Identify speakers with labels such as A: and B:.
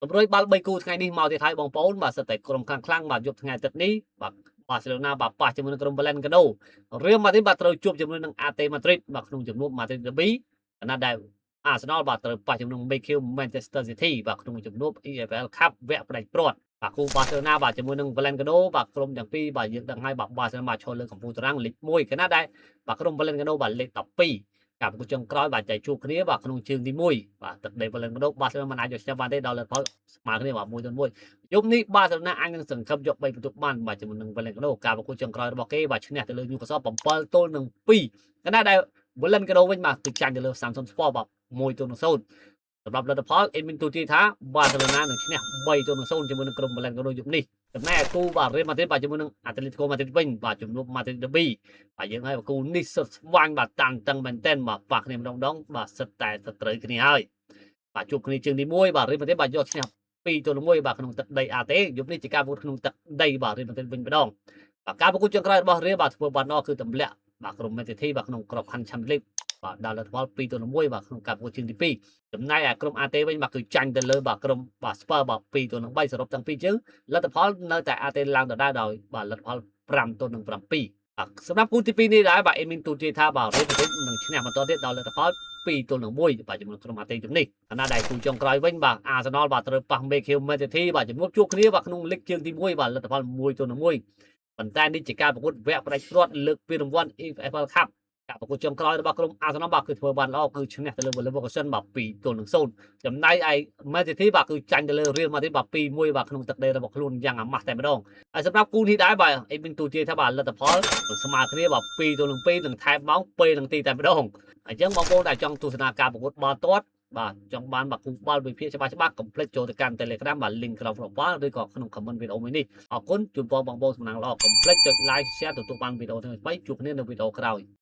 A: តម្រុយបាល់3គូថ្ងៃនេះមកទៀតហើយបងប្អូនបាទសិតតែក្រុមខ្លាំងខ្លាំងបាទយប់ថ្ងៃអាទិត្យនេះបាទបាសេឡូណាបាទប៉ះជាមួយនឹងក្រុម Valenciano រៀលម៉ាឌ្រីតបាទត្រូវជួបជាមួយនឹង AT Madrid បាទក្នុងជំនួប Madrid Derby ខណៈដែល Arsenal បាទត្រូវប៉ះជាមួយនឹង MK Manchester City បាទក្នុងជំនួប EFL Cup វគ្គផ្ដាច់ព្រាត់បាទគូបាសេឡូណាបាទជាមួយនឹង Valenciano បាទក្រុមទាំងពីរបាទយើងដឹងហើយបាទបាសេឡូណាបាទឈរលើកំពូលតារាងលេខ1ខណៈដែលបាទក្រុម Valenciano បាទលេខ12ការប្រកួតចុងក្រោយបាទចែកជួបគ្នាបាទក្នុងជើងទី1បាទទឹកដី Valenciano បាសេឡូណាមិនអាចយកឈ្នះបានទេដល់លទ្ធផលស្មើគ្នាបាទ1-1យប់នេះបាសេឡូណាអាចនឹងសង្ឃឹមយក3ពិន្ទុបានបាទជាមួយនឹង Valenciano ការប្រកួតចុងក្រោយរបស់គេបាទឈ្នះទៅលើ Newcastle 7-2ខណៈដែល Valenciano វិញបាទគឺចាញ់ទៅលើ Samsun Sport បាទ1-0សម្រាប់លទ្ធផលអេមីនទូទីថាបាសេឡូណានឹងឈ្នះ3-0ជាមួយនឹងក្រុម Valenciano យប់នេះចំណែកឯគូបាទរៀលម៉ាឌ្រីតបាទជាមួយនឹងអាត្លេទីកូម៉ាឌ្រីតវិញបាទជំនួបម៉ាឌ្រីត Derby បាទយើងហើយគូនេះសុទ្ធស្វាញ់បាទតាំងតឹងមែនទែនបាទប៉ះគ្នាម្ដងដងបាទសិតតែសត្រូវគ្នាហើយបាទជួបគ្នាជើងទី1បាទរៀលម៉ាឌ្រីតបាទយកឈ្នះ2-1បាទក្នុងទឹកដី AT យប់នេះជាការប្រកួតក្នុងទឹកដីបាទរៀលម៉ាឌ្រីតវិញម្ដងបាទការប្រកួតចុងក្រោយរបស់រៀលបាទធ្វើបានដល់គឺទម្លាក់បាទក្រុមមែនស៊ីធីបាទក្នុងក្របខ័ណ្ឌ Champions League បាទដល់លទ្ធផល2-1បាទក្នុងការប្រកួតជើងទី2ចំណែកឯក្រុម AT វិញបាទគឺចាញ់ទៅលើបាទក្រុមបាទ Spurs បាទ2-3សរុបទាំងពីរជើងលទ្ធផលនៅតែ AT ឡើងដដែលដោយបាទលទ្ធផល5-7បាទសម្រាប់គូទី2នេះដែរបាទអេមីនទូទាថាបាទរៀលម៉ាឌ្រីតនឹងឈ្នះបន្តទៀតដល់លទ្ធផល2-1បាទជាមួយក្រុម AT ជំនេះខណៈដែលគូចុងក្រោយវិញបាទអាសណលបាទត្រូវប៉ះមេខៀវមែនស៊ីធីបាទជំនួបជួបគ្នាបាទក្នុងលីកជើងទី1បាទលទ្ធផល1-1ប៉ុន្តែនេះជាការប្រកួតវគ្គផ្ដាច់ព្រាត់លើកពានរង្វាន់ EFL Cup ការប្រកួតចុងក្រោយរបស់ក្រុមអាសណលបាទគឺធ្វើបានល្អគឺឈ្នះទៅលើ Leverkusen បាទ2-0ចំណែកឯ Man City បាទគឺចាញ់ទៅលើ Real Madrid បាទ2-1បាទក្នុងទឹកដីរបស់ខ្លួនយ៉ាងអាម៉ាស់តែម្ដងហើយសម្រាប់គូនេះដែរបាទអេមីនទូទាថាបាទលទ្ធផលស្មើគ្នាបាទ2-2នឹងថែមម៉ោងពេលនឹងទីតែម្ដងអញ្ចឹងបងប្អូនដែលចង់ទស្សនាការប្រកួតបាល់ទាត់បាទចង់បានបាទគូបាល់វិភាគច្បាស់ច្បាស់កុំភ្លេចចូលទៅកាន់ Telegram បាទ link ក្រោម profile ឬក៏ក្នុង comment វីដេអូមួយនេះអរគុណជូនពរបងប្អូនសំណាងល្អកុំភ្លេចចុច like share ទទួលបានវីដេអូថ្មីៗជួបគ្នានៅវីដេអូក្រោយ។